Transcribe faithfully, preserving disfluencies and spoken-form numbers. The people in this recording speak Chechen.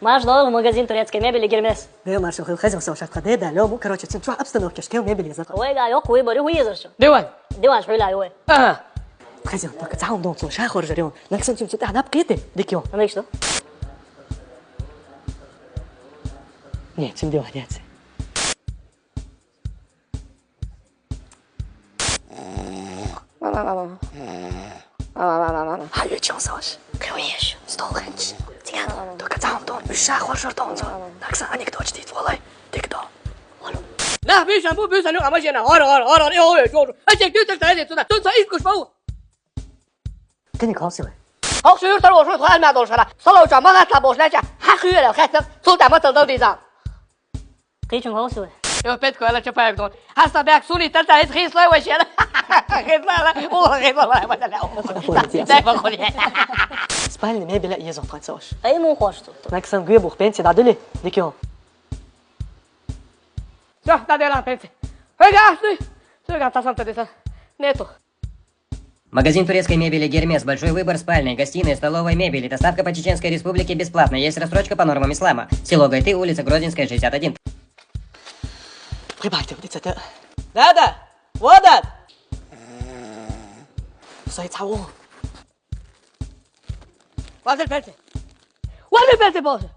Марш долу в магазин турецкой мебели «Гермес». Де марш хазин со шатха де да лёму, короче, цим чуа обстановка, шкел мебели закон. Ой, да, ёк, выбор, хуи зарчу. Диван. Диван шула, ой. Ага. Хазин, только цаун дом цо шахор жарён. Наксан цим цо тахна пкете, дикё. А ну и что? Нет, цим диван, нет. Ай, чё, Саш? Кыйыш, стол хенч. Тиган, только цаун дон, уша хор шор дон. Накса анекдот чтит волай. Тик дон. На, бишан бу, бишан, ну, а машина, ор, ор, ор, ор, ой, ой, ой. А чек, ты так, ты так, ты так, ты так, ты так, Кини калсиле? Хоксу юртар ошо хал ма долшара. Соло ча магатла бошлача. Хахуера хатна. Султа матал дал диза. Кичун калсиле? Ё, петко, ала чапаек дон. Хаста бяк суни тата эт хисла вашера. Хисла, о, хисла, вашера. Так, походи. Спальня, мебель, езон францош. Ай, му хош тут. Наксан гуе бух пенси дадули. Дикё. Всё, надо пенси. Эй, гасны. Всё, гасны, сам ты. Нету. Магазин турецкой мебели «Гермес». Большой выбор спальной, гостиной, столовой мебели. Доставка по Чеченской Республике бесплатна. Есть рассрочка по нормам ислама. Село Гайты, улица Грозненская, шестьдесят один. Прибавьте, улица, да. Да, да. Вот, да. Стой, цау. Вазир пенси. Вазир пенси, боже.